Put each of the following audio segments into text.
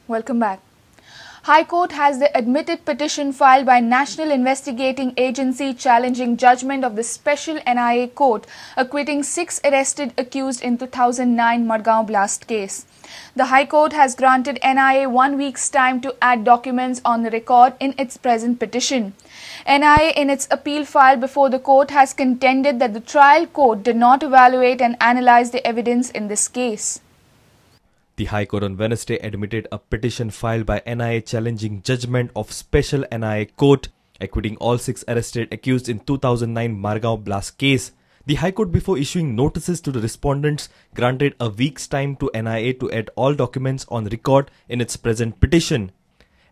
Welcome back. High Court has the admitted petition filed by National Investigating Agency challenging judgment of the Special NIA Court acquitting 6 arrested accused in 2009 Madgaon blast case. The High Court has granted NIA 1 week's time to add documents on the record in its present petition. NIA in its appeal filed before the court has contended that the trial court did not evaluate and analyze the evidence in this case. The High Court on Wednesday admitted a petition filed by NIA challenging judgment of Special NIA Court acquitting all 6 arrested accused in 2009 Margao blast case. The High Court, before issuing notices to the respondents, granted a week's time to NIA to add all documents on record in its present petition.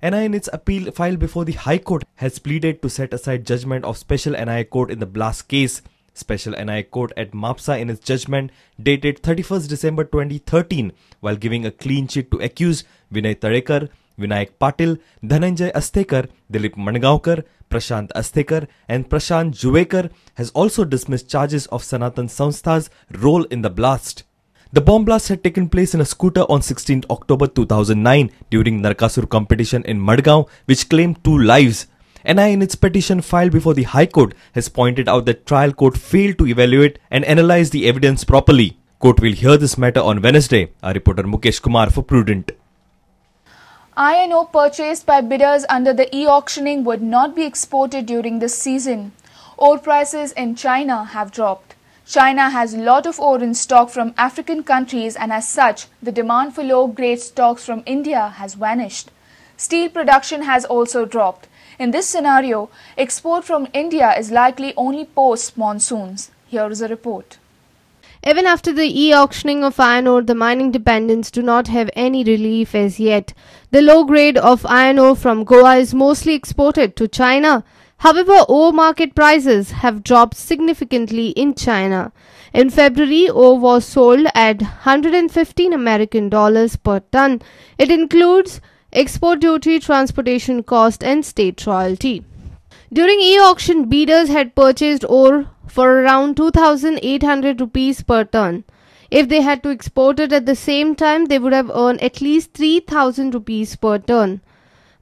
NIA in its appeal filed before the High Court has pleaded to set aside judgment of Special NIA Court in the blast case. Special NIA Court at Mapsa in its judgment dated 31st December 2013, while giving a clean sheet to accused Vinay Tadekar, Vinayak Patil, Dhananjay Asthekar, Dilip Mangaonkar, Prashant Asthekar and Prashant Juvekar, has also dismissed charges of Sanatan Sanstha's role in the blast. The bomb blast had taken place in a scooter on 16 October 2009 during Narkasur competition in Madgaon, which claimed 2 lives. NIA in its petition filed before the High Court has pointed out that trial court failed to evaluate and analyze the evidence properly. Court will hear this matter on Wednesday. Our reporter Mukesh Kumar for Prudent. Iron ore purchased by bidders under the e-auctioning would not be exported during this season. Ore prices in China have dropped. China has a lot of ore in stock from African countries, and as such, the demand for low-grade stocks from India has vanished. Steel production has also dropped. In this scenario, export from India is likely only post-monsoons. Here is a report. Even after the e-auctioning of iron ore, the mining dependents do not have any relief as yet. The low grade of iron ore from Goa is mostly exported to China. However, ore market prices have dropped significantly in China. In February, ore was sold at $115 American dollars per ton. It includes export duty, transportation cost and state royalty. During e-auction, bidders had purchased ore for around 2,800 rupees per ton. If they had to export it at the same time, they would have earned at least 3,000 rupees per ton.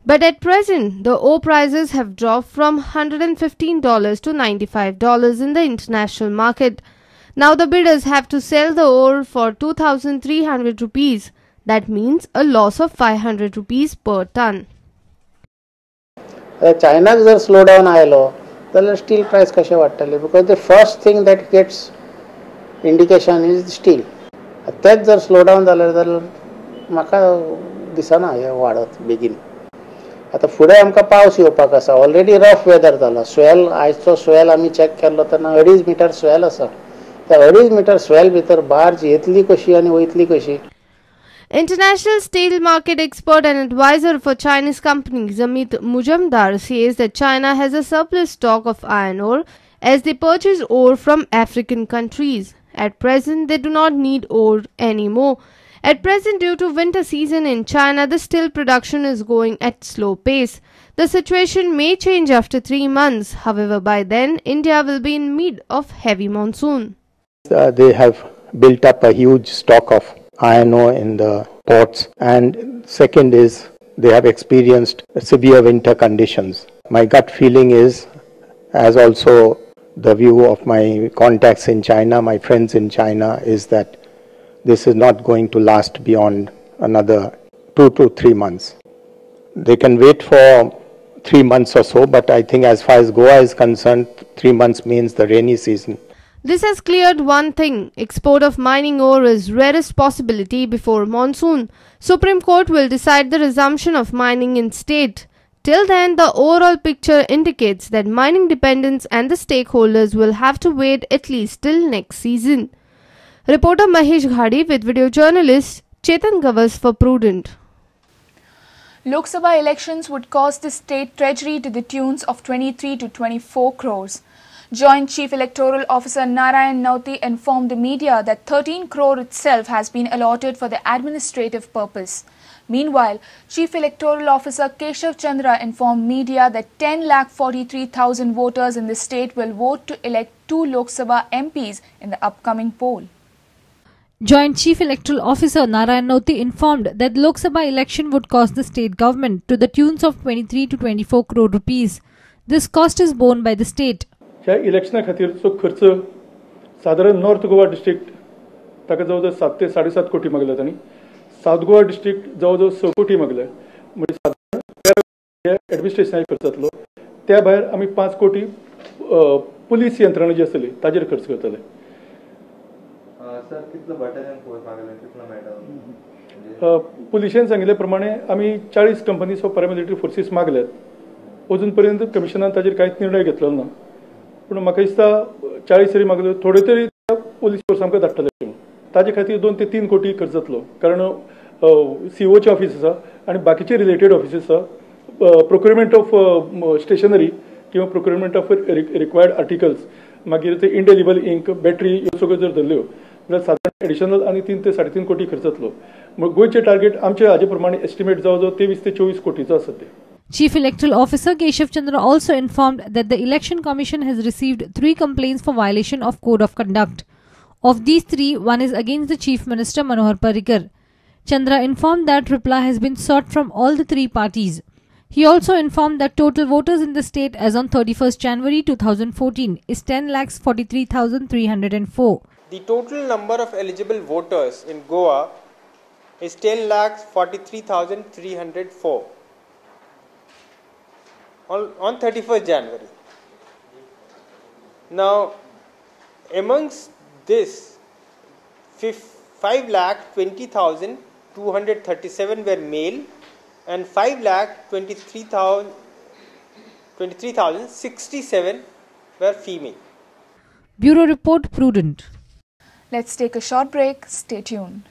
But at present, the ore prices have dropped from $115 to $95 in the international market. Now the bidders have to sell the ore for 2,300 rupees. That means a loss of 500 rupees per ton. चायनाक जर slow down आयलो जाल्यार steel प्रायस कशें वाडटले, because the first thing that gets indication is steel. तेच जर slow down जालें जाल्यार म्हाका दिसना हें वाडत बेगीन. आतां फुडें आमकां पावस येवपाक आसा, ऑलरेडी रफ वेदर जाला. स्वेल, आयचो स्वेल आमी चॅक केल्लो तेन्ना 2.5 मिटर स्वेल आसा. त्या 2.5 मिटर स्वेल भितर बार्ज येतली कशी आनी वयतली कशी? International steel market expert and advisor for Chinese companies Amit Mujumdar says that China has a surplus stock of iron ore as they purchase ore from African countries. At present, they do not need ore anymore. At present, due to winter season in China, the steel production is going at slow pace. The situation may change after 3 months. However, by then, India will be in mid of heavy monsoon. They have built up a huge stock of iron ore in the ports, and second is they have experienced severe winter conditions. My gut feeling is, as also the view of my contacts in China, my friends in China, is that this is not going to last beyond another 2 to 3 months. They can wait for 3 months or so, but I think as far as Goa is concerned, 3 months means the rainy season. This has cleared one thing. Export of mining ore is rarest possibility before monsoon. Supreme Court will decide the resumption of mining in state. Till then, the overall picture indicates that mining dependents and the stakeholders will have to wait at least till next season. Reporter Mahesh Ghadi with video journalist Chetan Gavas for Prudent. Lok Sabha elections would cost the state treasury to the tunes of 23 to 24 crores. Joint Chief Electoral Officer Narayan Nauti informed the media that 13 crore itself has been allotted for the administrative purpose. Meanwhile, Chief Electoral Officer Keshav Chandra informed media that 10,43,000 voters in the state will vote to elect 2 Lok Sabha MPs in the upcoming poll. Joint Chief Electoral Officer Narayan Noti informed that the Lok Sabha election would cost the state government to the tunes of 23 to 24 crore rupees. This cost is borne by the state. ह्या इलेक्शना खातीरचो खर्च सादारण north Goa district ताका जवळ जवळ 7 ते 7.5 कोटी मागल्या तांणी, सावथ गोवा डिस्ट्रिक्ट जवळ जवळ 6 कोटी मागले, म्हणजे सादारण एडमिनिस्ट्रेशनाचेर खर्च जातलो. त्या भायर आमी 5 कोटी पुलीस यंत्रणा जी आसतली ताजेर खर्च करतले. पुलिशेन सांगिल्ले प्रमाणे आमी 40 कंपनीज ऑफ पॅरामिलिटरी फोर्सीस मागल्यात. अजून पर्यंत कमिशनान ताजेर कांयच निर्णय घेतलो ना, पूण म्हाका दिसता 40 तरी मागल्यो, थोडे तरी पुलीस फोर्स आमकां धाडटले. ताजे खातीर 2 ते 3 कोटी खर्च जातलो, कारण सीओचे ऑफीस आसा आनी बाकीचे रिलेटेड ऑफिसीस आसा. प्रोक्युरमेंट ऑफ स्टेशनरी किंवा प्रोक्युरमेंट ऑफ रिक्वायर्ड आर्टिकल्स, मागीर ते इंडेलिबल इंक, बॅटरी ह्यो सगळ्यो जर धरल्यो जाल्यार सादारण एडिशनल आनी 3 ते 3.5 कोटी खर्च जातलो. गोंयचे टार्गेट आमचे हाजे प्रमाणे एस्टिमेट जवळ जवळ 23 ते 24 कोटीचो आसा ते. Chief Electoral Officer Keshav Chandra also informed that the Election Commission has received 3 complaints for violation of Code of Conduct. Of these 3, one is against the Chief Minister Manohar Parrikar. Chandra informed that reply has been sought from all the 3 parties. He also informed that total voters in the state as on 31st January 2014 is 10,43,304. The total number of eligible voters in Goa is 10,43,304 on 31st January. Now, amongst this, 5,20,237 were male and 5,23,067 were female. Bureau Report, Prudent. Let's take a short break. Stay tuned.